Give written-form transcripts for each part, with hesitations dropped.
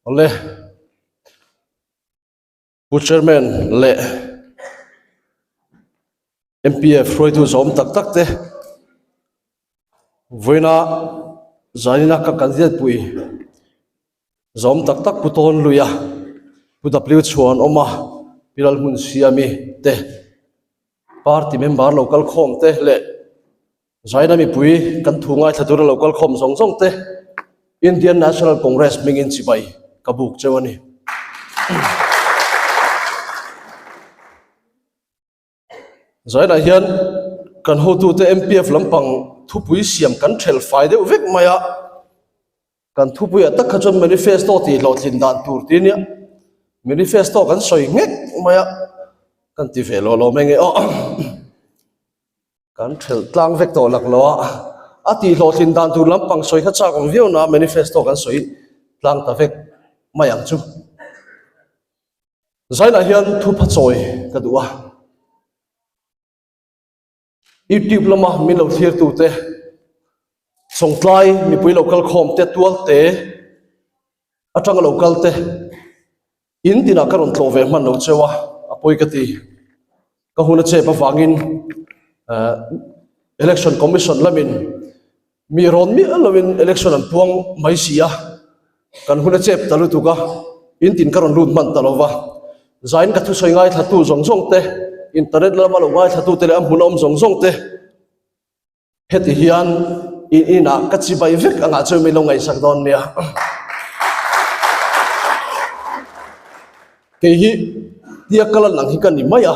Awle, Pu Chairman leh MPF hruaitu zawm tak tak te vawiina zanin a ka candidate pui zawm tak tak Pu Tawnluia, Pu W Chhuanawma, Pi Lalhmunsiami te party member lo kal khawm te leh Zaina mipui kan thu ngaithla tura lo kal khawm zawng zawng te Indian National Congress hmingin chibai ka buk cheu a ni. Zainah hian kan hotute MPF lampang thupui siam kan thelh fai deuh vek mai a, kan thupuiah tak kha chuan manifesto tih hlawhtlin dan tur tih a nia, manifesto kan sawi nghek mai a, kan ti ve lawh lawm enge aw. Kan thelh tlang vek tawh lak lo a, a tih hlawhtlin dan tur lampang sawi kha chak awm viau na manifesto kan sawi tlang ta vek mai ang chu. Zainah hian thupha chawi ka duh a, YouTube lama min lo thlir tu te, Chawngtlai mipui lo kal khawm te, Tualte atanga lo kal te, In tinah ka rawn tlawh ve hman lo cheu a, a pawi ka ti. Ka hun a chep avangin Election Commission lamin mi rawn miah loin election an puang mai si a, kan hun a chep ta lutuk a, in tin ka rawn lut hman ta lo va. Zain ka thusawi ngaithlatu zawng zawng te, internet lama lo ngaithlatu te leh a hmun a awm zawng zawng te, Heti hian in inah ka chibai vek angah chuan min lo ngaihsak dawn nia. Kei hi tia ka lan ang hi ka ni mai a,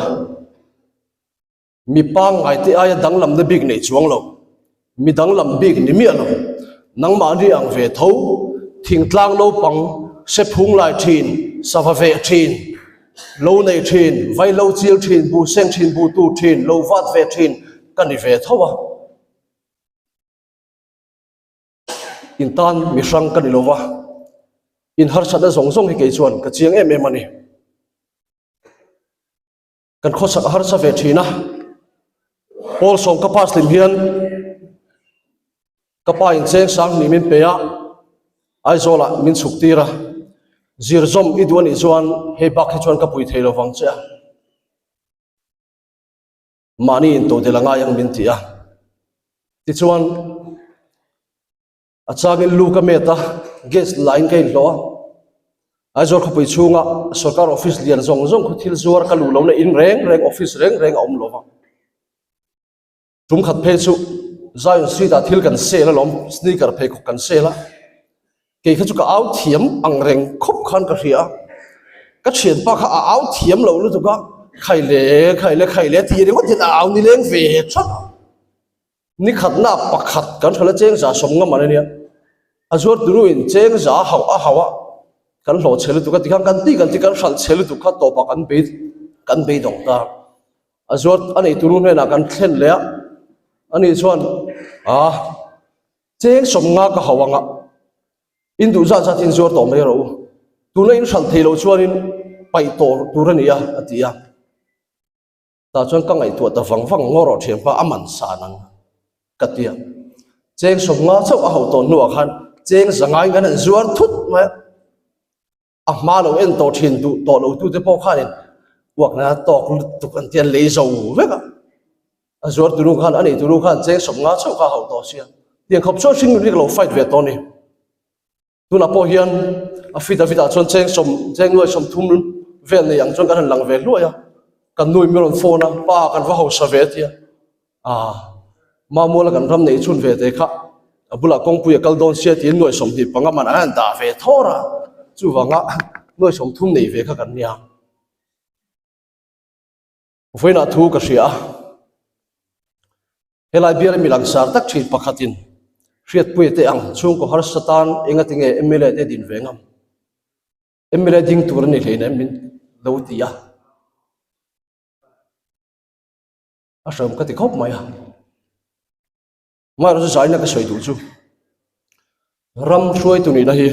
mi pangngai te aia danglamna bik nei chuang lo, mi danglam bik ni miah lo, nangmahni ang ve tho, thingtlang naupang se phung lai thin, sava veh thin, Lo nei thin, vai lo chil thin, bu seng thin, bu tu thin, lo vat ve thin ka ni ve tho a. In tan mi hrang ka ni lo va, in harsatna zawng zawng hi kei chuan ka chiang em em a ni. Kan khawsak a harsa ve thin a, Pawl sawm ka pass hlim hian ka pa in cheng sang hnih min pe a, Aizawlah min chhuk tir a, zir zawm i duh a nih chuan hei bak hi chuan ka pui thei lo vang che a, mahni in todel a ngai ang min ti a, tichuan A changin lu ka met a, gas lain ka inhlawh a. Aizawl khawpui chhunga sorkar office lian zawng zawng khu thil zuar ka luh lohna in reng reng office reng reng a awm lo va. Tum khat phei chu Zion Street ah thil kan sale alawm, sneaker pheikhawk kan sale a. Kei kha chu ka au thiam ang reng khawp khan ka hria a. Ka thianpa kha a au thiam lo lutuk a, khai le khai le khai le tih ringawt hian a au nileng ve that a. Ni khatna pakhat kan hralh a chengza sawm ngam an ania, a zuar turu in chengza a hauh a hauh a, kan hlawh chhe lutuk a tikhan kan ti kan ti kan hralh chhe lutuk kha tawpah kan bei kan beidawng ta, a zuar a nei turu hnenah kan thlen leh a, ani chuan ah cheng sawm nga ka hauh anga in duh zat zat in zuar tawh mai rawh u, tuna in hralh thei loh chuanin paih tawh tur a ni a a ti a. Tah chuan ka ngaihtuah ta vang vang ngaw rawh thianpa a man san ang ka ti a. Cheng sawmnga chauh a hauh tawh hnuah khan cheng zangai kan han zuar thut mai a. A hma lo en tawh thin duh tawh lo tute pawh khanin uak nana tawk lutuk an ti a, an lei zo vek a. A zuar tunu khan a nei tunu khan cheng sawmnga chauh kha a hauh tawh sia. Tiang khawp chuan hringnun hi ka lo fight ve tawh a ni. Tunah pawh hian affidavit ah chuan cheng sawm cheng nuai 30 vel nei ang chuan kan han lang ve hluai a, kan nu in min rawn phone a, pa kan va hausa ve tia, ah Mamuala kan ram nei chhun ve te kha a bulah kawngpui a kal dawn sia tiin nuai 25 man an han dah ve thawr a, chuvanga nuai 30 nei ve kha kan nia. Vawiinah thu ka hria a. Helai bial mi langsar tak thin pakhatin hriatpuia te ang chhungkaw harsa tan engati nge mla te din ve ngam? Mla ding tur a ni hleinem min lo ti a. A hreawm ka ti khawp mai a. Amaherawhchu zaina ka sawi duh chu ram hruaitu nihna hi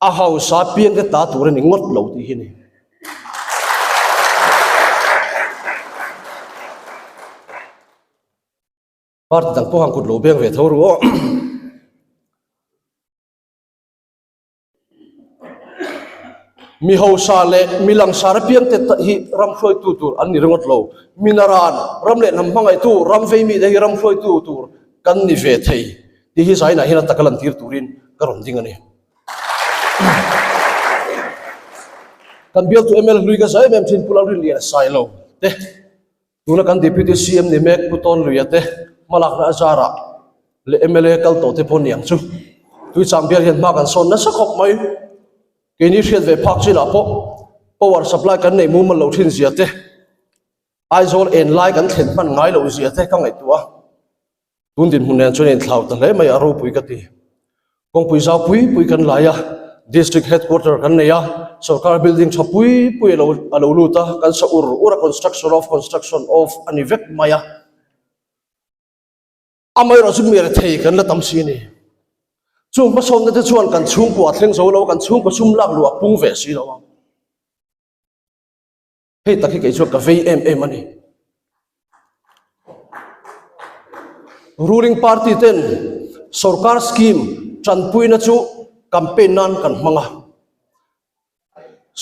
a hausa piang te ta tur a ni ngawt lo tih hi a ni. Party dang pawh han kut lo beng ve tho ru aw. Mi hausa leh mi langsar apiang te hi ram hruaitu tur an ni ringawt lo. Mi naran, ram leh hnam hmangaihtu, ram vei mite hi ram hruaitu tur kan ni ve thei tih hi zainah hian a taka lantir turin ka rawn ding a ni. Kan bialtu mla hlui ka za em em thin Pu Lalrinliana Sailo te. Tuna kan Deputy CM ni mek Pu Tawnluia te hmalakna a zarah leh mla kal tawh te pawh niang chu Tuichang bial hian hma kan sawn nasa khawp mai. Keini hriat ve phak chinah pawh power supply kan neih mumal lo thin zia te, Aizawl en lai kan thlen hman ngai loh zia te ka ngaihtuah a. Tun dinhmun nen chuan inthlau ta hle mai a ropui ka ti. Kawngpui zau pui pui kan lai a, District Headquarter kan nei a, sorkar building tha pui pui a lo a lo lut a, kan sa ur ur a construction of construction of a ni vek mai a. Amaherawh chu mi rethei kan la tam si a ni. Chung hmasawnna te chuan kan chhungkua a thleng zo lo a, kan chhungkua sum lak luh a pung ve si lo a. Hei tak hi kei chuan ka vei em em a ni. Ruling party ten sorkar scheme tanpuina chu campaign nan kan hmang a.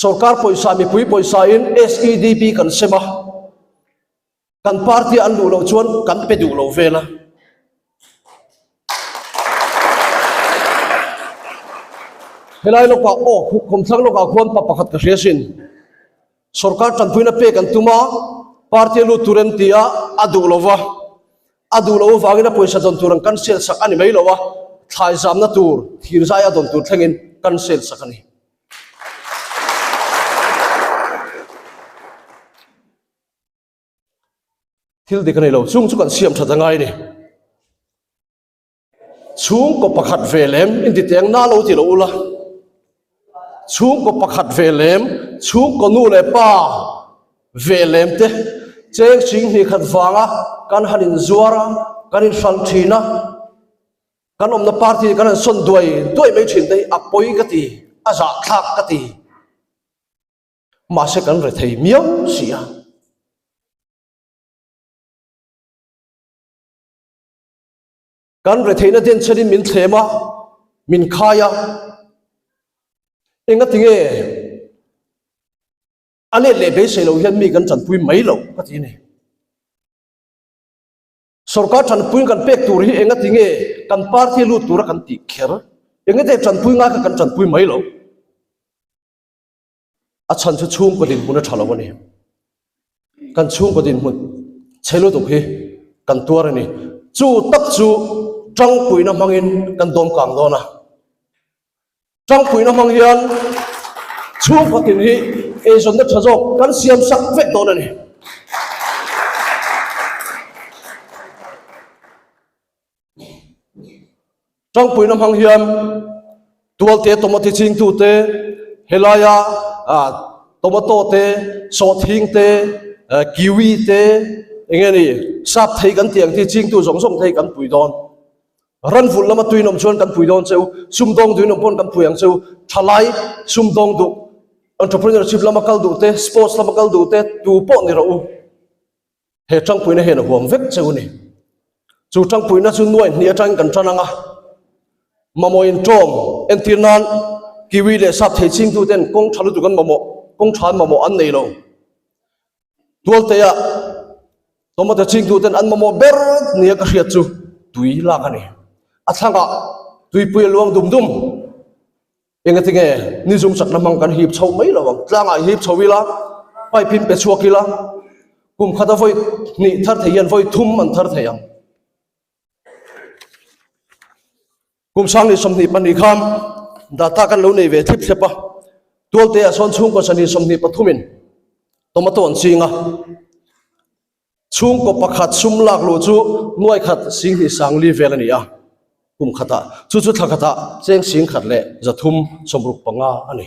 Sorkar pawisa mipui pawisa in SEDP kan sem a. Kan party an duh loh chuan kan pe duh lo vel a. Helai lawkah aw khawmthlang lawkah khuan pa pakhat ka hria sin. Sorkar tanpuina pek an tum a, party a lut tur em ti a, a duh lo va. A duh loh avangin a pawisa dawn tur an cancel sak a ni mai lo a, thlai zamna tur, thirzai a dawn tur thlengin cancel sak a ni. Thil dik a ni lo, chung chu kan siam that a ngai ni. Chhungkaw pakhat ve lem inti teng na lo ti lo ula. Chhungkaw pakhat ve lem, chhungkaw nu leh pa ve lem te cheng ching hnih khat vanga kan han inzuar a, kan inhralh thin a, kan awmna party kan han sawn duai duai mai thin te hi a pawi ka ti, a zahthlak ka ti. Mahse kan rethei miau si a. Kan retheihna den chenin min thlem a, min khai a. Enga tinge a let leh beisei lo hian mi kan tanpui mai lo ka ti a ni. Sorkar tanpuiin kan pek tur hi enga tinge kan party lut tura kan tih kher? Enga te tanpui ngai kha kan tanpui mai lo. A chhan chu chhungkaw dinhmun a tha lo a ni. Kan chhungkaw dinhmun chhe lutuk hi kan tuar a ni. Chu tak chu tangpuina hmangin kan dawm kang dawn a. Tangpuina hmang hian chhungkaw tin hi eizawnna tha zawk kan siam sak vek dawn a ni. Tangpuina hmang hian tualte tomato chingtute helaia tomato te sawhthing te kiwi te eng nge ni sap thei kan tih ang chi chingtu zawng zawng te hi kan pui dawn. Ran vulh lama tuin awm chuan kan pui dawn cheu, sumdawng duhin awm pawn kan pui ang cheu, thalai sumdawng duh entrepreneurship lama kal duh te sports lama kal duh te tu pawh ni rawh u. He tangpuina hian a huam vek cheu a ni. Chu tangpuina chu nuai hnih atangin kan tan ang a, mamawhin tawng entir nan kiwi leh sap thei chingtu ten kawng tha lutuk an mamawh, kawng tha an mamawh an nei lo. Tualteia tomato chingtu ten an mamawh ber nia ka hriat chu tui lak a ni. A thlangah tuipui a luang dum dum. Engati nge ni zum chakna hmang kan hip chho mai lo ang? Tlangah hip chho ila, pipe in pe chhuak ila, kum khata vawi hnih thar thei hian vawi thum an thar thei ang. Kum sang leh 22 khan data kan lo nei ve thlip thlep a, Tualte ah sawn chhungkaw sahnih 23 in tomato an ching a. Chhungkaw pakhat sum lak luh chu nuai khat 20 sangli vel a ni a, kum khatah chu chu thla khatah cheng 10,000 leh 365 a ni.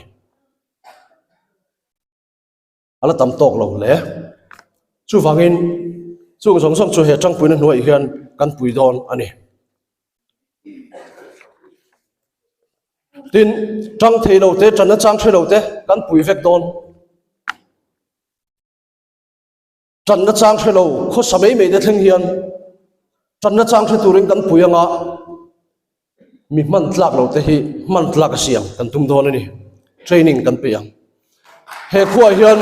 A la tam tawk lo hle. Chuvangin chung zawng zawng chu he tangpuina hnuaiah hian kan pui dawn a ni. Tin, tang thei lo te, tanna chang hre lo te kan pui vek dawn. Tanna chang hre lo khawsa mai mai te thleng hian tanna chang hre turin kan pui anga mi hman tlak lo te hi hman tlak a siam kan tum dawn a ni. Training kan pe ang. He khuaah hian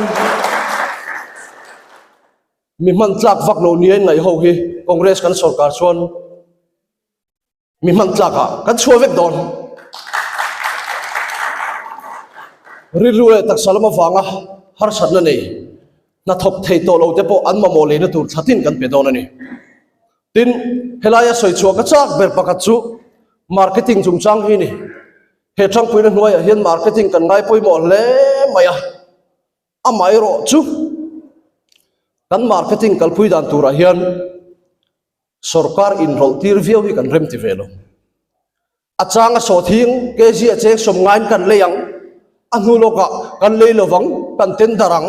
mi hman tlak vak lo nia in ngaih ho hi Congress kan sorkar chuan Mi hman tlakah kan chhuah vek dawn. Rilru leh taksa lam avanga harsatna nei hnathawk thei tawh lo te pawh an mamawh leina tur thlatin kan pe dawn a ni. Tin, helaia sawi chhuah ka chak ber pakhat chu marketing chungchang hi a ni. He ṭangpuina hnuaiah hian marketing kan ngai pawimawh hle mai a, amaherawhchu kan marketing kalpui dan turah hian Sorkar inrawlh tir viau hi kan rem ti ve lo. A chang a sawt hing kg a cheng sawm ngaiin kan lei ang, a hnu lawkah kan lei lovang, kan tender ang,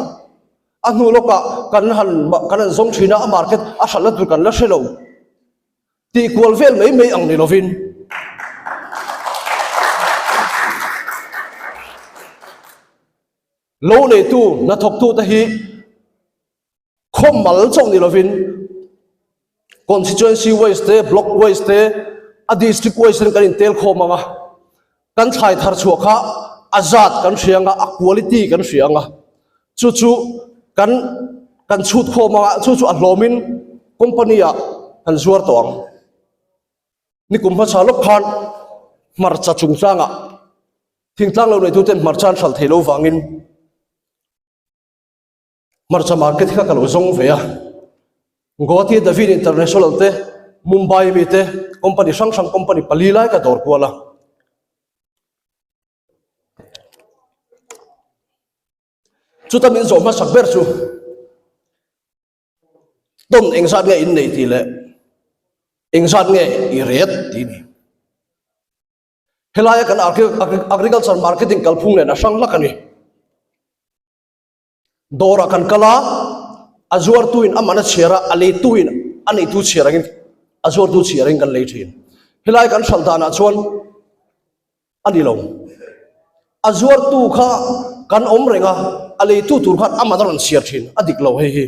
a hnu lawkah kan han kan han zawng thin a, a market a hralhna tur kan la hre lo tih kual vel mai mai ang ni lovin. Lo neitu hnathawktute hi Khaw mal chauh ni lovin constituency wise te, block wise te, a district wise ten kan intel khawm ang a, kan thlai thar chhuah kha a zat kan hria ang a, a quality kan hria ang a, chu chu kan kan chhut khawm ang a, chu chu a hlawmin company ah kan zuar tawh ang. Nikum hmasa lawk khan hmarcha chungchangah thingtlang lo neituten hmarcha an hralh theih loh vangin Hmarcha market kha ka lo zawng ve a, Guwahati Davin International te, Mumbai mi te, company hrang hrang company pali lai ka dawr kual a. Chuta min zawh hmasak ber chu tawn engzat nge in nei tih leh engzat nge i ret tih a ni. Helaia kan agriculture marketing kalphung nen a hrang hlak a ni. Dawrah kan kal a, a zuartuin a man a chhiar a, a leituin a neitu chhiar angin a zuartu chhiar angin kan lei thin. Helai kan hralh danah chuan a ni lo. A zuartu kha kan awm reng a, a leitu tur khan a man a rawn chhiar thin, a dik lo hei hi.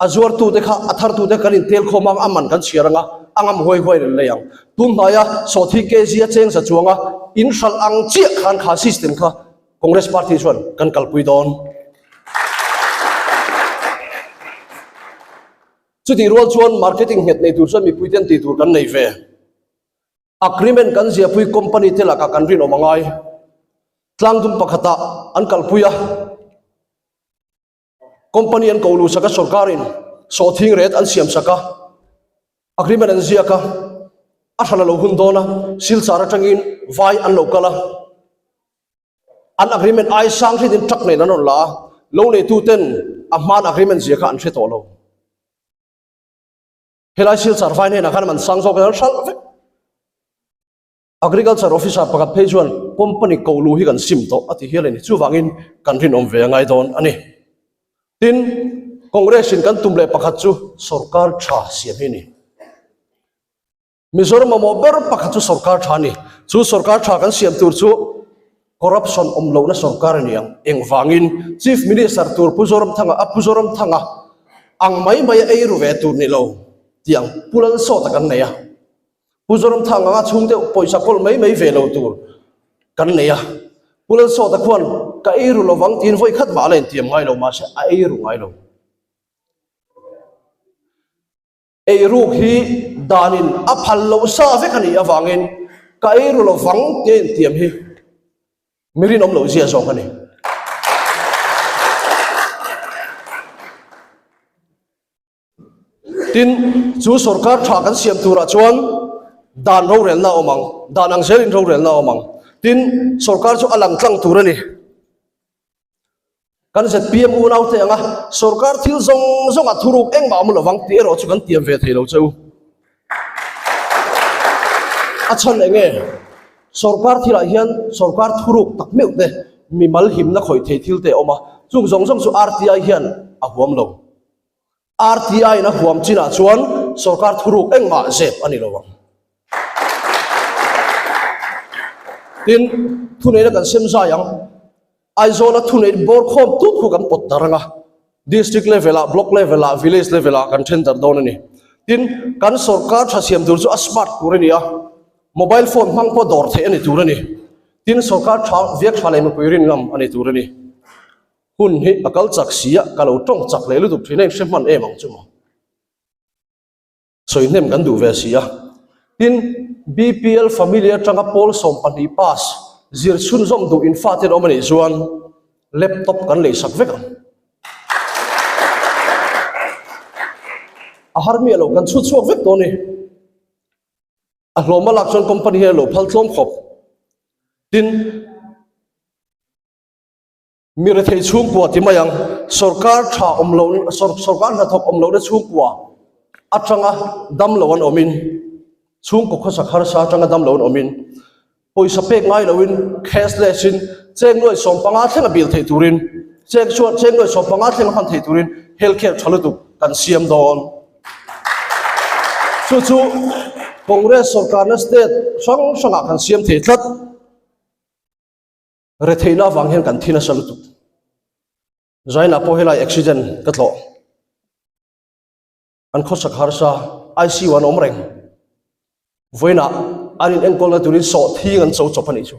A zuartute kha a thartute kan intel khawm ang, a man kan chhiar ang a, a ngam huai huai reng lei ang. Tun hnaia sawhthi kg a cheng za chuang a, in hralh ang chiah khan kha system kha Congress party chuan kan kalpui dawn. Chutih rual chuan marketing nghet nei tur chuan mipuite an tih tur kan nei ve. Agreement kan ziahpui company te lakah kan rinawm a ngai. Tlangdum pakhatah an kalpui a. Company an ko luh sak a, sorkarin sawhthing ret an siam sak a, agreement an ziak a, a hran a lo hun dawn a, Silchar atangin vai an lo kal a, an agreement ai sang hriatin truck nen an rawn la a, lo neituten a hmaan agreement zia kha an hre tawh lo. Helai Silchar vai hnenah khan man sang zawk in an hralh vek. Agriculture Officer pakhat phei chuan company ko luh hi kan sim tawh a ti hial a ni. Chuvangin kan rinawm ve a ngai dawn a ni. Tin, Congress in kan tum leh pakhat chu sorkar tha siam hi a ni. Mizoram mamawh ber pakhat chu sorkar tha a ni. Chu sorkar tha kan siam tur chu corruption awm lohna sorkar a ni ang. Engvangin Chief Minister tur Pu Zoramthanga a Pu Zoramthanga ang mai mai a ei ru ve tur ni lo tih ang Pu Lalsawta kan nei a. Pu Zoramthanga anga chhung deuh pawisa kawl mai mai ve lo tur kan nei a, Pu Lalsawta khuan ka ei ru lovang tiin vawi khat mah a la intiam ngai lo mahse a ei ru ngai lo. Ei ruk hi danin a phal loh sa vek a nih avangin ka ei ru lovang tia intiam hi mi rinawm loh zia zawk a ni. Tin, chu sorkar tha kan siam turah chuan dan rorelna a awm ang, dan ang zelin rorelna a awm ang. Tin, sorkar chu a lang tlang tur a ni. Kan zpm unaute anga sorkar thil zawng zawngah thuruk engmah awm lovang tih erawh chu kan tiam ve thei lo che u. A chhan eng nge? Sorkar thilah hian sorkar thuruk tak meuh te, mimal himna khawih thei thil te a awm a, chung zawng zawng chu RTI hian a huam lo. RTI in a huam chinah chuan sorkar thuruk engmah zep a ni lo ang. Tin, thuneihna kan sem zai ang. Aizawla thuneih bawr khawm tut khu kan pawt dar ang a, district level ah, block level ah, village level ah kan then dar dawn a ni. Tin, kan sorkar tha siam tur chu a smart tur a ni a, mobile phone hmang pawh dawr theih a ni tur a ni. Tin, sorkar tha viak tha leh mipui rin ngam a ni tur a ni. Hun hi a kal chak si a, ka lo tawng chak leh lutuk thin a, in hre hman em ang chu maw? Sawi hnem kan duh ve si a. Tin, BPL family atanga pawl 12 pass zir chhunzawm duh in fate an awm a nih chuan laptop kan lei sak vek ang. A har miah lo, kan chhut chhuak vek tawh a ni. A hlawm a lak chuan company hian a lo phal tlawm khawp. Tin, Mi rethei chhungkua ti mai ang, sawrkar tha awm loh, sawrkar hnathawk awm lohna chhungkua atanga dam lo an awmin, chhungkaw khawsak harsa atanga dam lo an awmin, pawisa pek ngai loin cashless in cheng nuai 15 thlenga bil theih turin, cheng chuan cheng nuai 15 thlenga hman theih turin health care tha lutuk kan siam dawn. Chu chu Congress sawrkarna state hrang hrangah kan siam thei tlat. Retheihna avang hian kan thi nasa lutuk. Zainah pawh helai accident ka tlawh. An khawsak harsa ICU an awm reng. Vawiinah an in enkawlna turin sawhthing an cho chawp a nih chu.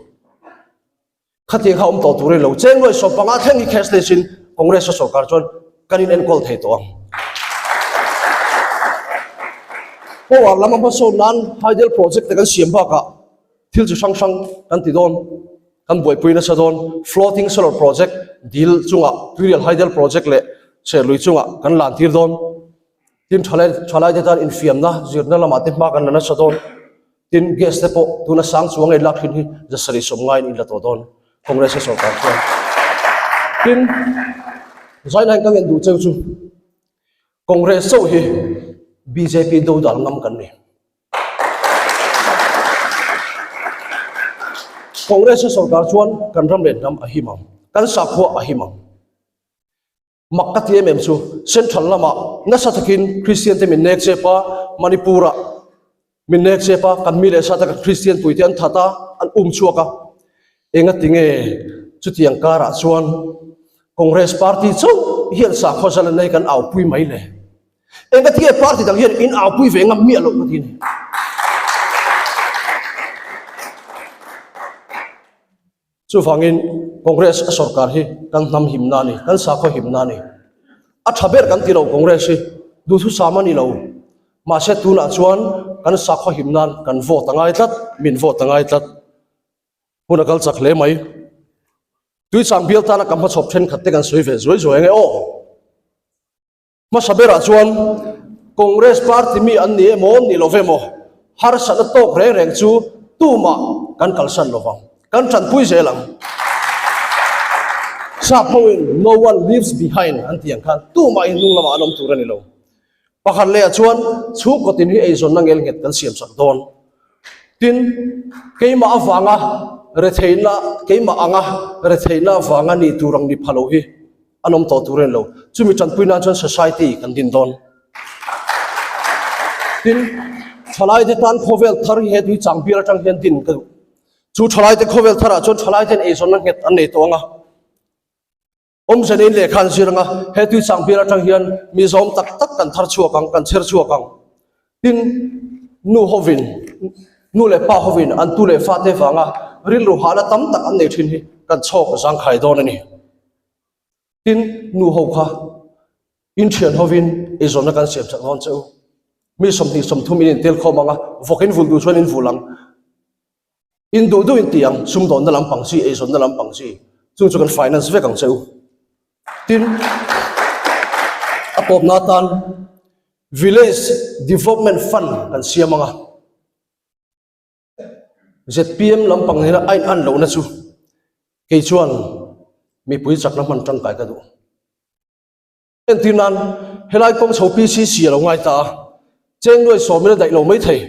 Khatiang kha awm tawh tur a ni lo. Cheng nuai 15 thleng hi cashless in Congress a sorkar chuan kan in enkawl thei tawh ang. Power lam a hmasawn nan hydel project te kan siam bakah Thil chi hrang hrang kan ti dawn, kan buaipui nasa dawn. Floating solar project dil chungah Tuirial Hydel project leh Serlui chungah kan lan tir dawn. Tin thalai thalai te tan infiamna zirna lamah te hma kan la nasa dawn. Tin gas te pawh tuna sang chuang ei lak thin hi zasarih sawm ngaiin in la tawh dawn Congress a sorkar chuan. Tin Zainain ka ngen duh cheu chu Congress chauh hi bjp dodal ngam kan ni. Congress a sorkar chuan kan ram leh hnam a him ang, kan sakhua a him ang. Mak ka ti em em chu central lamah nasa takin Christian te min nek chep a, Manipur ah min nek chep a, kan mi leh sa te kan Christian pui te an that a, an um chhuak a. Engati nge chutiang karah chuan Congress party chauh hian sakhua zalenna hi kan aupui mai le? Engati nge party dang hian in aupui ve ngam miah loh ka ti a ni. Chuvangin Congress a sorkar hi kan hnam himna a ni, kan sakhaw himna a ni. A tha ber kan ti lo Congress hi, duhthusam a ni lo. Mahse tunah chuan kan sakhaw him nan kan vote a ngai tlat, min vote a ngai tlat. Hun a kal chak hle mai. Tuichang bial tana ka hmachhawp thenkhat te kan sawi ve zuai zuai ange aw. Hmasa berah chuan Congress party mi an ni emaw ni lo ve maw, harsatna tawk reng reng chu tumah kan kalsan lo vang, kan tanpui zel ang. Sap hoin no one leaves behind an tih ang khan tumah in hnung lamah an awm tur a ni lo. Pakhat lehah chuan chhungkaw tin hi eizawnna ngel nghet kan siam sak dawn. Tin, keimah avanga retheihna, keimah anga retheihna avanga ni tur ang ni pha lo hi an awm tawh tur a ni lo. Chumi tanpui nan chuan society kan din dawn. Tin, thalaite tan khawvel thar hi he tui chang bial atang hian din ka duh. Chu thalaite khawvel tharah chuan thalaiten eizawnna nghet an nei tawh ang a. Awmze nei lehkha an zir ang a, he tui chang bial atang hian mi zawm tak tak kan thar chhuak ang, kan chher chhuak ang. Tin, nu hovin, nu leh pa hovin an tu leh fate vanga rilru hahna tam tak an nei thin hi kan chhawk zangkhai dawn a ni. Tin, nu ho kha in thian hovin eizawnna kan siam chak dawn che u. Mi 20 30 in intel khawm ang a, vawk in vul duh chuan in vul ang. In duh duh in ti ang, sumdawnna lampang chi, eizawnna lampang chi, chung chu kan finance vek ang che u. Tin, a tawpna atan Village Development Fund kan siam ang a. ZPM lampang nena a in an lohna chu kei chuan mipui chakna hman tangkai ka duh. Entir nan helai kawng chho PCC a lo ngai ta a, cheng nuai sawmin a daih lo mai thei.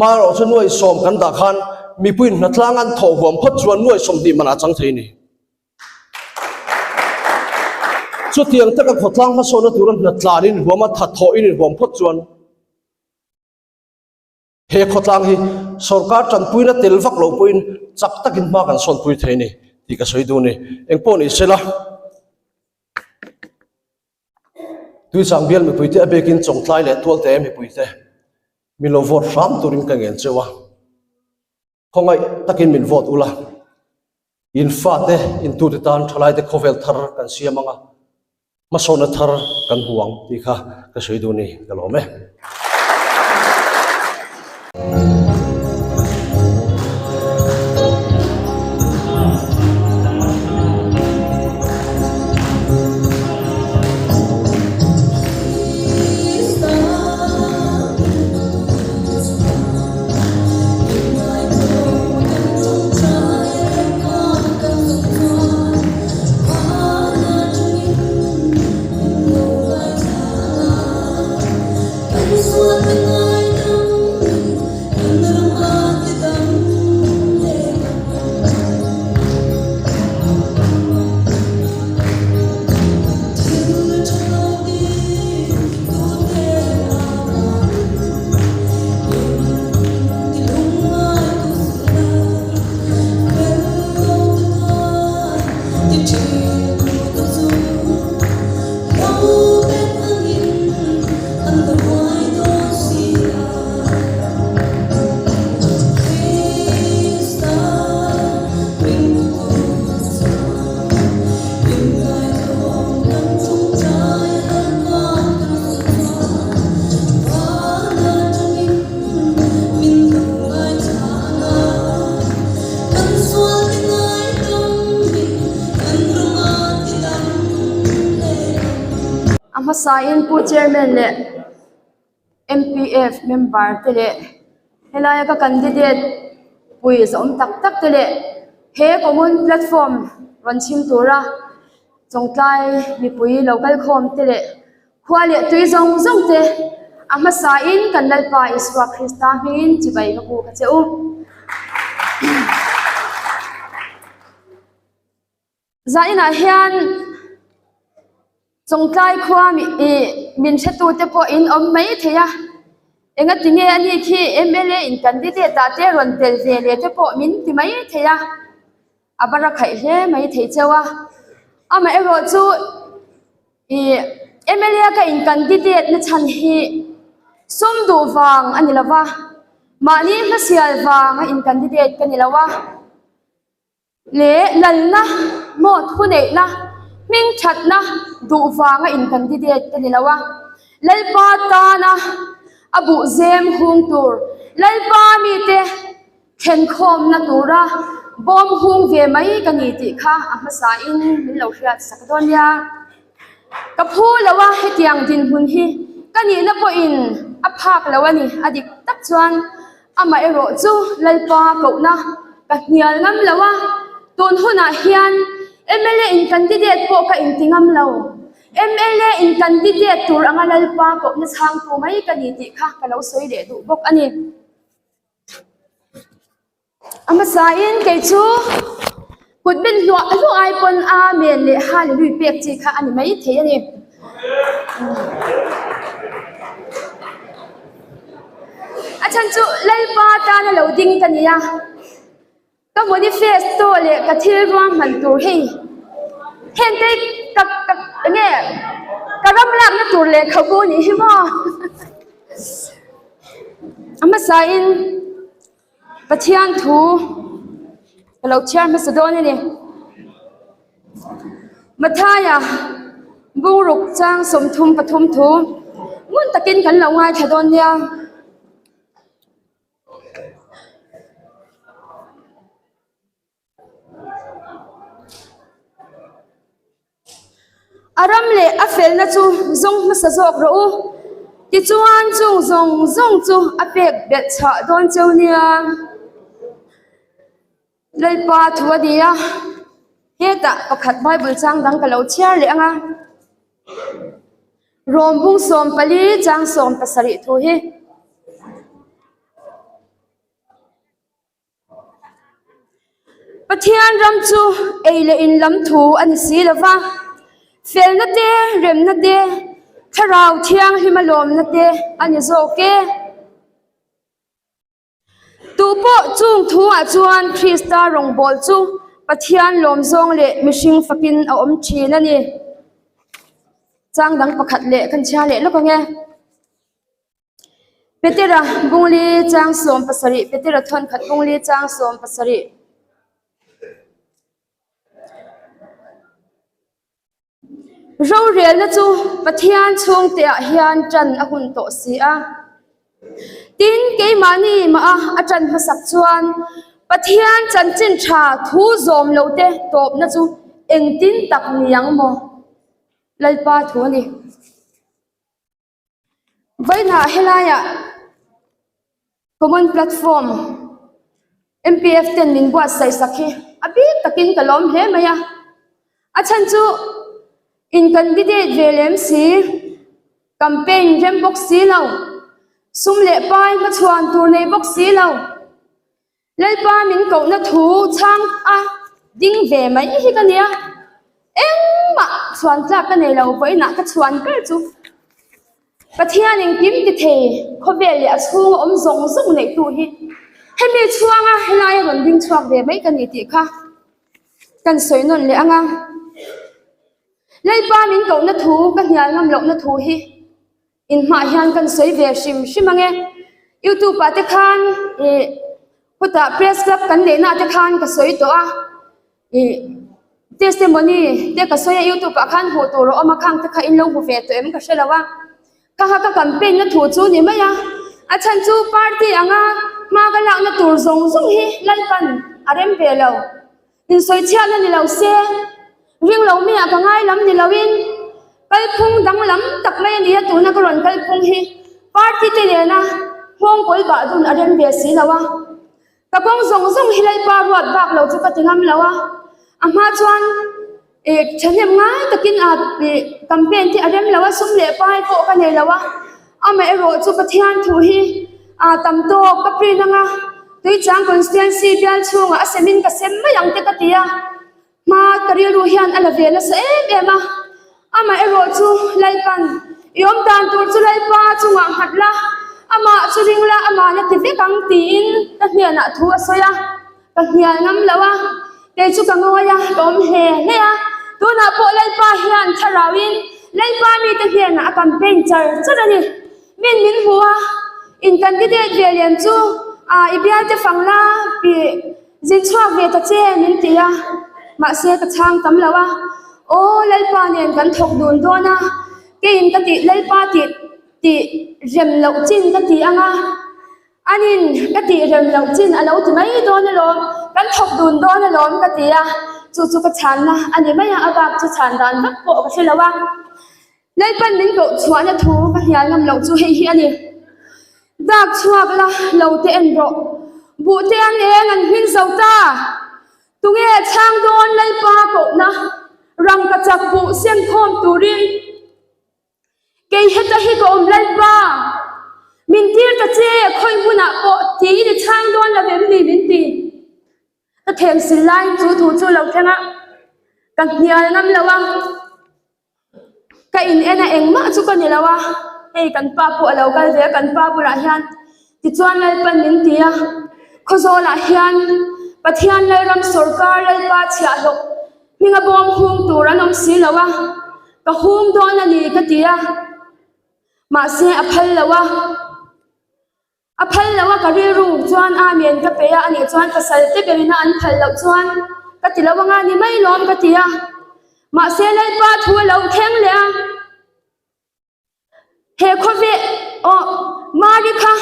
Marawh chu nuai sawm kan dah khan mipuiin hnatlang an thawh huam phawt chuan nuai 20 manah a chang thei a ni. Chutiang taka khawtlang hmasawnna tura hnatlanin huam a thathawhin inhuam phawt chuan, He khawtlang hi sorkar tanpuina tel vak lo pawhin chak takin hma kan sawnpui thei a ni tih ka sawi duh a ni. Engpawh ni sela, Tuichang bial mipuite a biakin Chawngtlai leh Tualte mipuite min lo vote hram turin ka ngen cheu a, khawngaih takin min vote ula. In fate, in tute tan thalaite khawvel thar kan siam ang a, hmasawnna thar kan hmu ang tih kha ka sawi duh a ni, ka lawm e. A hmasain Pu Chairman leh MPF member te leh helaia ka candidate pui zawm tak tak te leh he common platform rawn chhim tura chawngtlai mipui lo kal khawm te leh khua leh tui zawng zawng te a hmasain kan Lalpa Isua Krista hmingin chibai ka bu ka che u. Zainah hian Chawngtlai khua ih min hretute pawh in awm mai thei a, engati nge ani khi mla in candidate ah te rawn tel ve leh te pawh min ti mai thei a, a va ra khaih hle mai thei cheu a. Amaherawh chu ih mla ka in candidate na chhan hi sum duh vang a ni lo va, mahni hmasial vang a in candidate ka ni lo a. Leh lalna maw thuneihna hming thatna duh vanga in candidate ka ni lo a, Lalpa tana a buh zem hung tur, Lalpa mite thlenkhawmna tura bawm hung ve mai ka ni tih kha a hmasain min lo hriat sak dawn nia. Ka phu lo a hetiang dinhmun hi ka nihna pawhin a phak lo a ni, a dik tak chuan Amah erawh chu Lalpa kohna ka hnial ngam lo a, tun hunah hian mla in candidate pawh ka inti ngam lo. Mla in candidate tur anga Lalpa kohna chhangtu mai ka ni tih kha ka lo sawi leh duh bawk a ni. A hmasain kei chu Kut min hluah hluah ai pawn Amen leh Hallelujah pek chi kha a ni mai thei a ni. A chhan chu Lalpa tana lo ding ka ni a, ka manifesto leh ka thil ruahman tur hei hengte ka ka enge ka ram lakna tur lehkhabu nih hi maw. A hmasain. Pathian thu ka lo chhiar hmasa dawn a ni. Mathaia bungruk chang 33 thu ngun takin kan lo ngaithla dawn nia. A ram leh a felna chu zawng hmasa zawk rawh u. Tichuan chung zawng zawng chu a pek belh chhah dawn cheu nia. Lalpa thu a ni a, hetah pakhat Bible chang dang ka lo chhiar leh ang a. Rawm bung 14 chang 17 thu hi. Pathian ram chu ei leh in lam thu a ni si lo va, felna te, remna te, thlarau thianghlima lawmna te a ni zawk e. Tupawh chung thuah chuan Krista rawngbâwl chu Pathian lawmzawng leh mihring fakin a awm ṭhîn a ni. Chang dang pakhat leh kan chhiar leh lawk ang e. Petera bungli chang 17 Petera thawnkhat bungli chang 17. Rorelna chu Pathian chhungteah hian ṭan a hun tawh si a. Tin, keimahni mah a a ṭan hmasak chuan Pathian chanchin ṭha thu zawm lote tawpna chu engtin tak ni ang maw? Lalpa thu a ni. Vawiinah helaiah Common Platform MPF ten min buatsaih sak hi a bik takin ka lawm hle mai a. A chhan chu in candidate ve lem si, campaign rem bawk si lo, sum leh pai hmachhuan tur nei bawk si lo. Lalpa min kohna thu chhang a ding ve mai hi ka nia, engmah chhuan tlak ka nei lo, vawiinah ka chhuan ber chu Pathian engkim ti thei khawvel leh a chhunga awm zawng zawng neihtu hi hemi chhuanga helaia rawn ding chhuak ve mai ka ni tih kha kan sawi nawn leh ang a. Lalpa min kohna thu ka hnial ngam lohna thu hi Inhmah hian kan sawi ve hrim hrim ang e. Youtube ah te khan ih hutah press club kan neihna ah te khan ka sawi tawh a, ih testimony te ka sawi a youtube ah khan hmuh tur a awm a khang te kha in lo hmu ve tawh em ka hre lo a. Kha kha ka campaign na thu chu ni mai a, a chhan chu party anga hma ka lakna tur zawng zawng hi Lalpan a rem ve lo. Insawichhiatna ni lo se, ring lo mi ah ka ngai lam ni loin kalphung danglam tak mai a ni a, tuna ka rawn kalphung hi party te nena nghawngkawl bah dun a rem ve si lo a, ka kawng zawng zawng hi Lalpa ruat bak lo chu ka ti ngam lo a, a hma chuan ih thahnem ngai takin a ih campaign te a rem lo a, sum leh pai pawh ka nei lo a. Amaherawh chu Pathian thu hi a tam tawk ka print anga Tuichang constituency bial chhungah a semin ka sem mai ang te ka ti a, hma ka rilru hian a la ve nasa em em a. Amaherawh chu Lalpan i awm dan tur chu Lalpa chungah nghat la, amah chu ring la, amah la ti vek ang tiin ka hnenah thu a sawi a. Ka hnial ngam lo a, kei chu ka ngawi a, ka awm hle hle a. Tunah pawh Lalpa hian thlarauin Lalpa mite hnenah a campaign char char a ni. Min min hmu a, in candidate ve lem chu a i bialte fang la pi zin chhuak ve ta che min ti a, mahse ka chhang tam lo a. Aw Lalpa nen kan thawk dun dawn a, keiin ka tih Lalpa tih tih rem loh chin ka ti ang a. Anin, ka tih rem loh chin a lo ti mai dawn alawm, kan thawk dun dawn alawm ka ti a, chu chu ka chhanna a ni mai a, a bak chu chhan dan vak pawh ka hre lo a. Lalpan min koh chhuahna thu ka hnial ngam loh chu hei hi a ni. Dak chhuak la, lo te en rawh. Buh te an eng an hming zo ta. Tunge chhang dawn Lalpa kohna rangkachak buh sem khawm turin? Kei heta hi ka awm Lalpa, min tir ta che, khawi hmunah pawh tiin i chhang dawn lo em ni min ti. Ka them sil laiin chu thu chu lo thleng a, ka hnial ngam lo a, ka in en a engmah chu ka ni lo a, hei kan pa pawh a lo kal ve a, kan pa bulah hian tichuan Lalpan min ti a, Khawzawlah hian Pathian Lalram sawrkar Lalpa chhiahhlawh hminga bawm hung tur an awm si lo a, Ka hung dawn a ni ka ti a, mahse a phal lo a, a phal lo a ka rilru chuan Amen ka pe a, anih chuan pasal te berina an phal loh chuan ka ti lo anga ni mai lawm ka ti a, mahse Lalpa thu a lo thleng leh a. He khawve aw Mari kha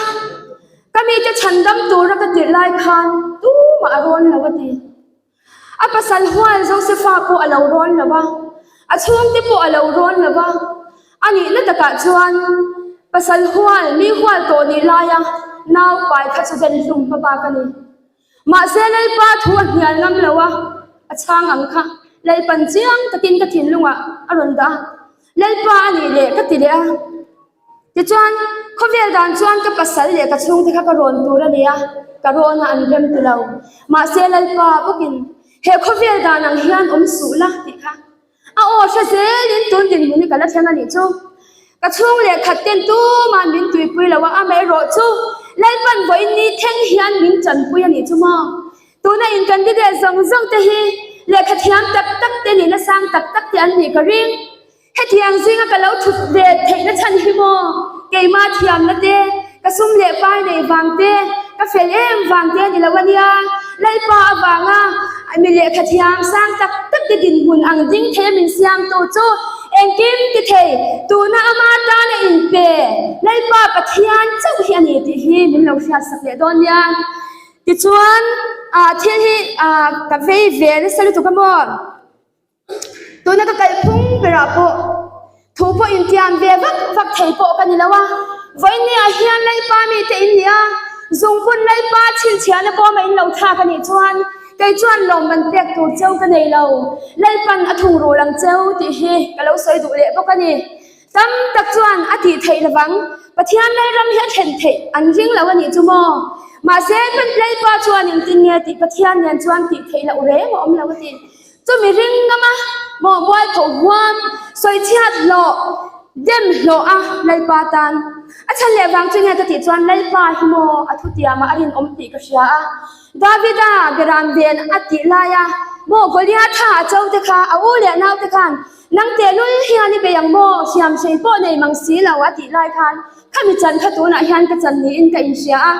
ka mite chhandam tura ka tirh lai khan tumah a rawn lo a ti. A pasal hual Josefa pawh a lo rawn lo va, a chhungte pawh a lo rawn lo va. A nihna takah chuan pasal hual mi hual tawh nih laia nau pai kha chu den hlum hma bak a ni. Mahse Lalpa thu a hnial ngam lo a, a chhang ang kha Lalpan chiang takin ka thinlungah a rawn dah a, Lalpa a nih leh ka ti leh a. Tichuan, khawvel dan chuan ka pasal leh ka chhungte kha ka rawn tur a ni a, ka rawn a an rem ti lo. Mahse Lalpa bawkin he khawvel dan ang hian awm suh la tih kha A aw hre zelin tun dinhmun hi ka la thleng a nih chu. Ka chhung leh khat ten tuma'n min tuipui lo a, amaherawh chu Lalpan vawiin ni thleng hian min chanpui a nih chu maw? Tuna in candidate zawng zawng te hi lehkha thiam tak tak te nihna sang tak tak te an nih ka ring. Hetiang zinga ka lo thut ve theihna chhan hi maw? Keimah thiamna te, ka sum leh pai neih vang te, ka fel em vang te a ni lo a nia. Lalpa avanga mi lehkha thiam sang tak tak te dinhmun ang ding thei a min siamtu chu. Engkim ti thei, tuna ama tana inpe Lalpa Pathian chauh hi a ni tih hi min lo hriatsak leh dawn nia. Tichuan, thil hi ka vei ve nasa lutuk a maw? Tuna ka kalphung berah pawh thu pawh intiam ve vak vak thei pawh ka ni lo a, vawinia hian Lalpa mite in ni a, zungpun Lalpa chhinchhiahna bawma in lo thlak a nih chuan kei chuan lawmman pek tur cheu ka nei lo, Lalpan a thungrul ang cheu tih hi ka lo sawi duh leh bawk a ni. Tam tak chuan a tih theih lovang, Pathian Lalram hi a thlen theih an ring lo a nih chu maw? Mahse, Lalpa chuan engtin nge tih Pathian nen chuan tih theih loh reng a awm lo a ti. Chumi ring ngama maw mualpho huam, sawichhiat hlawh, dem hlawh a Lalpa tan. A chhan leh vang chu nge ka tih chuan Lalpa hi maw a thutiamah a rinawm tih ka hria a. Davida beram ven a tih laia maw Goliatha a cho te kha a u leh naute khan nang tehlul hian i bei ang maw hriamhrei pawh nei mang si lo a tih lai khan Khami chan kha tunah hian ka chan niin ka inhria a,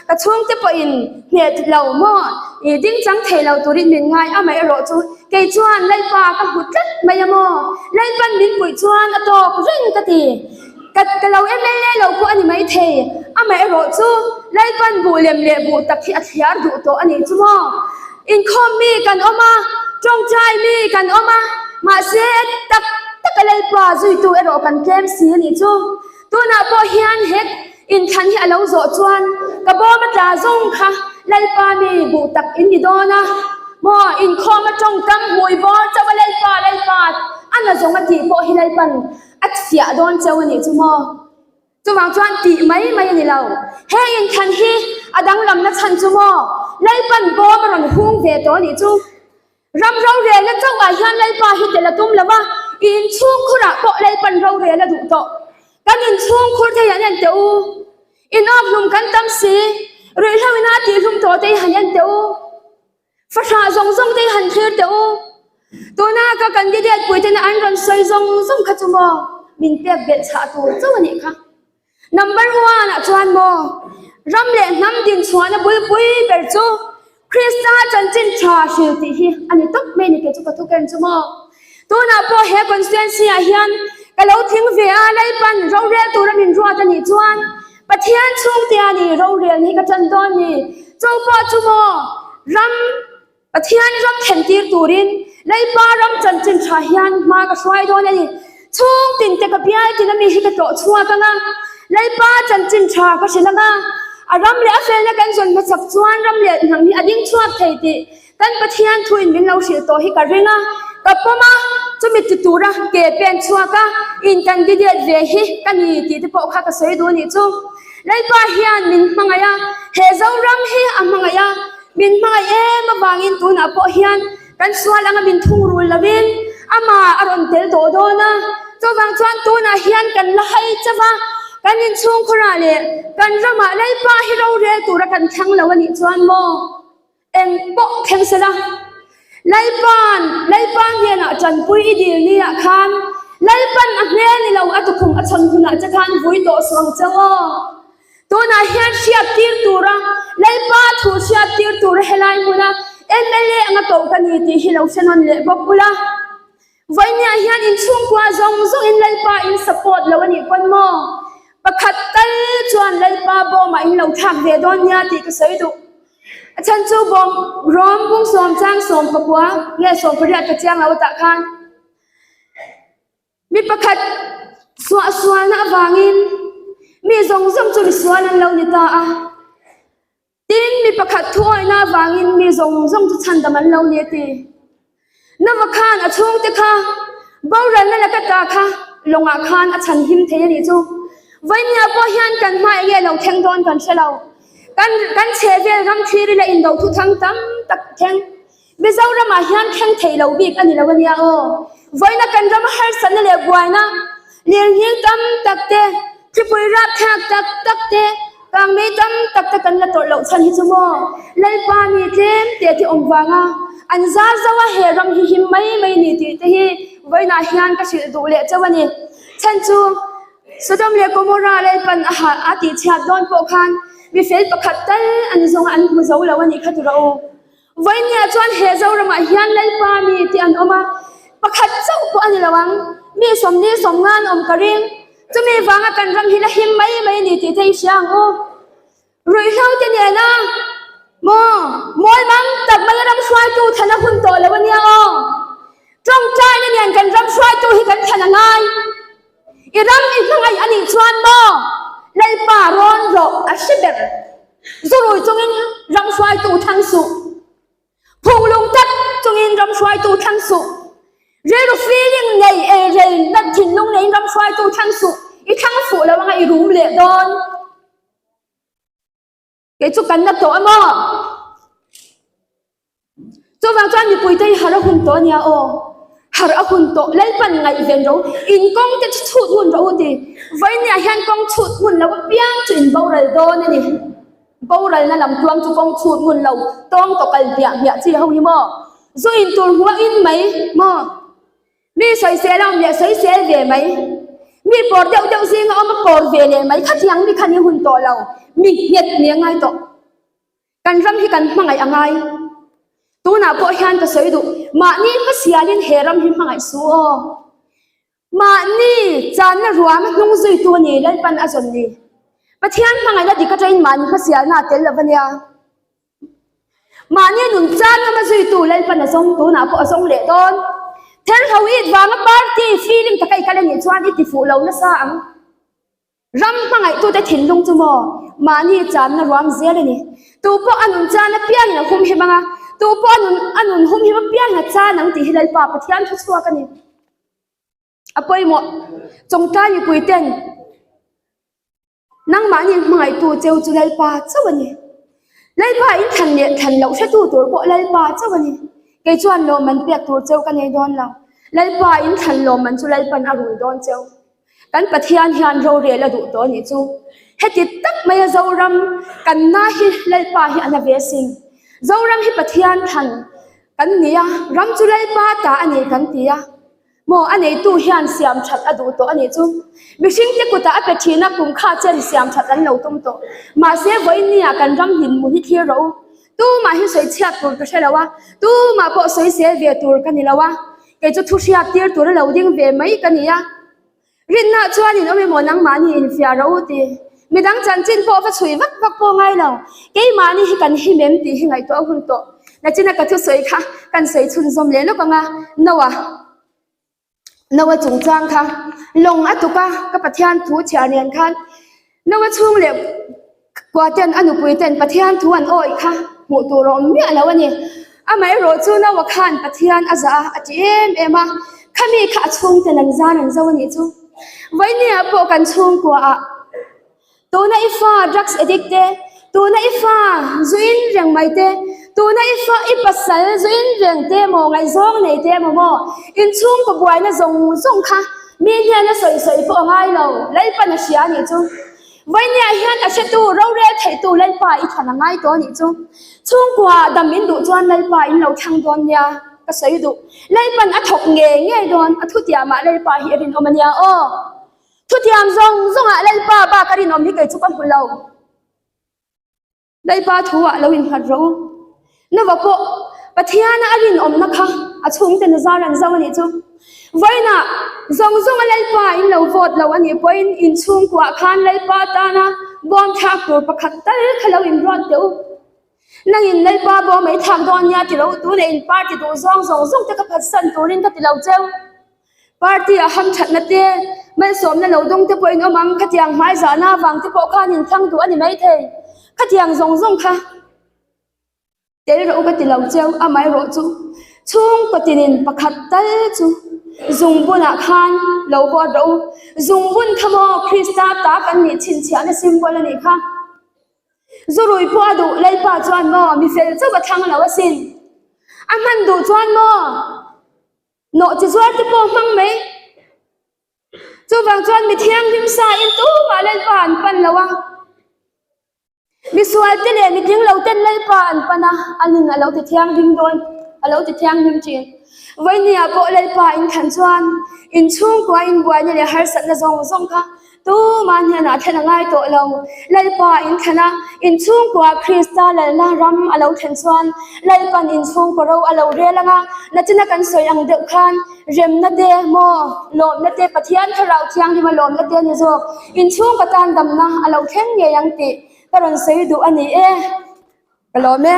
ka chhungte pawhin hneh lo maw i ding chang thei lo turin min ngai amaherawh chu kei chuan Lalpa ka hmu tlat mai a maw, Lalpan min puih chuan a tawk reng ka ti. Ka ka lo MLA lo pawh a ni maithei, amaherawh chu Lalpan buh lem leh buh tak hi a thliar duh tawh a nih chu maw. Inkhawm mi kan awm a, tawngtai mi kan awm a, mahse tak taka Lalpa zuitu erawh kan tlem si a nih chu. Tunah pawh hian he inthlan hi a lo zawh chuan ka bawm a tla zawng kha Lalpa mi buh tak in ni dawn a maw? Inkhawm a tawngkam hmui bawr chauh a Lalpa Lalpa a na zawng a tih pawh hi Lalpan a fiah dawn chauh a nih chu maw? Chuvang chuan tih mai mai a ni lo. He inthlan hi a danglamna chhan chu maw? Lalpan bawm a rawn hung ve tawh a nih chu. Ram rorelna chauhah hian Lalpa hi tel a tum lo va, i inchhungkhurah pawh Lalpan rorel a duh tawh. Kan inchhungkhur te hi an en teh u. Inawk hlum kan tam si, ruihhlo ina tihhlum tawh te hi han en teh u. Fahrah zawng zawng te hi han thlir teh u. Tuna ka candidate puitena an rawn sawi zawng zawng kha chu maw min pek belh chhah tur chauh a nih kha. Number one ah chuan maw ram leh hnam dinchhuahna bulpui ber chu Krista chanchin tha hril tih hi a ni tawp mai ni kei chu ka thuken chu maw. Tunah pawh he constituency ah hian ka lo tling ve a Lalpan rorel tura min ruat a nih chuan Pathian chhungte a ni rorel hi ka tan dawn ni. Chu pawh chu maw ram Pathian ram thlentir turin Lalpa ram chanchin tha hian hma ka hruai dawn a ni. Chhung tinte ka bial tina mi hi ka tlawh chhuak ang a, Lalpa chanchin tha ka hrilh ang a, a ram leh a felna kan zawn hmasak chuan ram leh hnam hi a ding chhuak thei tih kan Pathian thuin min lo hrilh tawh hi ka ring a, ka pawm a, chumi ti tura ke pen chhuak a, in candidate ve hi ka ni tih te pawh kha ka sawi duh a nih chu. Lalpa hian min hmangaih a, he Zoram hi a hmangaih a, Min hmangaih em avangin tunah pawh hian kan sual anga min thungrul lovin amah a rawn tel tawh dawn a. Chuvang chuan tunah hian kan la hai chauh a, kan inchhungkhurah leh kan ramah Lalpa hi rorel tura kan thlang lo a nih chuan maw eng pawh thleng sela. Lalpa'n Lalpa hnenah tanpui i dil niah khan Lalpa'n a hmel ni lo a tukhum a chhawn hunah che khan vui tawh suh ang che aw. Tunah hian hriattir tura Lalpa thu hriattir tura helai hmuna mla anga koh ka ni tih hi lo hre nawn leh bawk ula. Vawinia hian inchhungkua zawng zawngin Lalpa in support lo a nih pawn maw? Pakhat tal chuan Lalpa bawmah in lo thlak ve dawn nia tih ka sawi duh. A chhan chu bawm rawm bungsawm chang 19 nge 18 ka chiang lo tah khan Mi pakhat suahsualna avangin mi zawng zawng chu misual an lo ni ta a. Tin, mi pakhat thuawihna avangin mi zawng zawng chu chhandam an lo ni a ti. Nova khan a chhungte kha boralna laka ta kha lawngah khan a chhanhim thei a nih chu. Vawinia pawh hian kan hma enge lo thleng dawn kan hre lo. Kan kan chhehvel ram thlir ila indo thuthang tam tak thleng. Mizoramah hian thleng thei lo bik a ni lo a nia aw. Vawiina kan rama harsatna leh buaina lirnghing tam tak te, thlipui rapthlak tak tak te, kangmei tam tak te kan la tawrh loh chhan hi chu maw Lalpa mi tlem te te awm vanga an zar zo a he ram hi him mai mai ni tih te hi vawiinah hian ka hrilh duh leh chauh a ni. Chhan chu Sodom leh Gomorrah Lalpan a ha a tihchhiat dawn pawh khan mi fel pakhat tal an zawnga an hmu zo lo a nih kha tura aw. Vawinia chuan he Zoramah hian Lalpa mi tih an awm a, pakhat chauh pawh a ni lo ang. Mi 40 50 an awm ka ring. Chumi vanga kan ram hi la him mai mai a ni tih te i hria ang u. Ruihhlo te nena maw mawi mang tak mai a ram hruaitu thlan a hun tawh lo a nia aw. Tawngtaina nen kan ram hruaitu hi kan thlan a ngai. I ram i hmangaih a nih chuan maw Lalpa rawn rawh a hre ber. Zurui chungin ram hruaitu thlang suh. Phunglung tak chungin ram hruaitu thlang suh. Rilru feeling nei eirel nat thinlung neiin ram hruaitu thlang suh. I thlang fuh lo anga i rum leh dawn. Kei chu kan la tawh a maw? Chuvang chuan mipuite hi harh a hun tawh a nia aw. Harh a hun tawh, Lalpan ngaihven ro, in kawng te chu chhut ngun rawh u ti. Vawinia hian kawng chhut ngun lo apiang chu in boral dawn a ni. Boralna lam tluang chu kawng chhut ngun lo, tawng tawh kal hmiah hmiah chi ho hi maw? Zu in tur hmuh a in mai maw? Mi sawisel a awm leh sawisel ve mai. Mi pawr deuh deuh zinga awm a pawr ve leh mai. Khatiang mi khan i hun tawh lo. Mi nghet ni a ngai tawh. Kan ram hi kan hmangaih a ngai. Tunah pawh hian ka sawi duh, mahni hmasialin he ram hi hmangaih su aw. Mahni channa ruam a hnung zuitu a ni, Lalpan a zawn ni. Pathian hmangaihna dik atangin mahni hmasialna a tel lo a nia. Mahni nun chan ngama zuitu Lalpan a zawng, tunah pawh a zawng leh dawn. Therhlo it vanga party feeling taka i kal a nih chuan i ti fuh lo nasa ang. Ram hmangaihtute thinlung chu maw mahni channa ruam zel a ni. Tu pawh a nun chan apiangin a humhim ang a, tu pawh a nun a nun humhim apiangin a chan ang tih hi Lalpa Pathian thu chhuak a ni. A pawimawh Chawngtlai mipuiten nangmahni hmangaihtu cheu chu Lalpa chauh a ni. Lalpa in thlan leh thlan loh hretu tur pawh Lalpa chauh a ni. Kei chuan lawmman pek tur cheu ka nei dawn lo. Lalpa in thlan lawmman chu Lalpan a rul dawn cheu. Kan Pathian hian rorel a duh tawh a nih chu. Heti tak maia Zoram kan na hi Lalpa hi a na ve asin. Zoram hi Pathian thlan kan ni a, ram chu Lalpa ta a ni kan ti a. Maw a neitu hian siam that a duh tawh a nih chu. Mihringte kutah a pe thin a, kum kha chen siam that an lo tum tawh. Mahse vawiinnia kan ram hlim mu hi thlir rawh u. Tumah hi sawi chhiat tur ka hre lo a, tumah pawh sawi sel ve tur ka ni lo a. Kei chu thu hriat tir tur a lo ding ve mai ka ni a. Rinna chuan in awm emaw nangmahni infiah rawh u ti. Midang chanchin pawh va chhui vak vak pawh ngai lo. Keimahni hi kan him em tih hi ngaihtuah a hun tawh. Nachina ka thusawi kha kan sawi chhunzawm leh lawk ang a, Noah. Noah chungchang kha lawng a tuk a, ka Pathian thu chhiar nen khan Noah chhung leh kua ten a nupui ten Pathian thu an awih kha hmuh tur a awm miah lo a ni. Amaherawh chu Noah khan Pathian a zah a, a ti em em a, khami kha a chhung ten an zan an zo a nih chu. Vawinia pawh kan chhungkuaah Tuna i fa drugs addict te, tuna i fa zu in reng mai te, tuna i fa i pasal zu in reng te emaw ngaihzawng nei te emaw maw inchhungkaw buaina zawng zawng kha mi hnena sawi sawi pawh a ngai lo, Lalpan a hria a nih chu. Vawinia hian a hretu rorel theihtu Lalpa i thlan a ngai tawh a nih chu. Chhungkua dam in duh chuan Lalpa in lo thlang dawn nia ka sawi duh. Lalpan a thawk ngei ngei dawn, a thutiamah Lalpa hi a rinawm a nia aw. Thutiang zawng zawngah Lalpa bak a rinawm hi kei chu ka hmu lo. Lalpa thu ah lo innghat rawh u. Nova pawh Pathiana a rinawmna kha a chhungte na zar an zo a nih chu. Vawiinah zawng zawnga Lalpa in lo vote lo a nih pawhin in chhungkuah khan Lalpa tana bawm thlak tur pakhat tal kha lo inruat teh u. Nangin Lalpa bawm ei thlak dawn nia ti lo u, tunah in party duh zawng zawng zawng te ka phatsan turin ka ti lo cheu. Party a hamthatna te, malsawmna lo dawng te pawh in awm ang, khatiang hmaizahna avang te pawh khan in thlang duh a ni maithei. Khatiang zawng zawng kha tel rawh u ka ti lo cheu, amaherawh chu chhungkaw tinin pakhat tal chu zungbunah khan lo vote rawh u. Zungbun kha maw Krista ta kan nih chhinchhiahna symbol a nih kha. Zurui pawh a duh Lalpa chuan maw mi fel chauh a thlang lo asin. A hman duh chuan maw. Nawh chi zuar te pawh hmang mai. Chuvang chuan mi thianghlim sa in tumah Lalpa an pan lo a. Mi sual te leh mi tling lo ten Lalpa an pan a, a nun a lo ti thianghlim dawn, a lo ti thianghlim thin. Vawinia pawh Lalpa in thlan chuan in chhungkua in buaina leh harsatna zawng zawng kha. Tumah hnenah thlen a ngai tawh lo. Lalpa in thlen a, in chhungkua Krista lalna ram a lo thlen chuan Lalpan in chhungkaw ro a lo rel ang a, nachina kan sawi ang deuh khan remna te maw, lawmna te, Pathian Thlarau Thianghlima lawmna te a ni zawk. In chhungkaw tan damna a lo thleng ngei ang tih ka rawn sawi duh a ni e. Ka lawm e.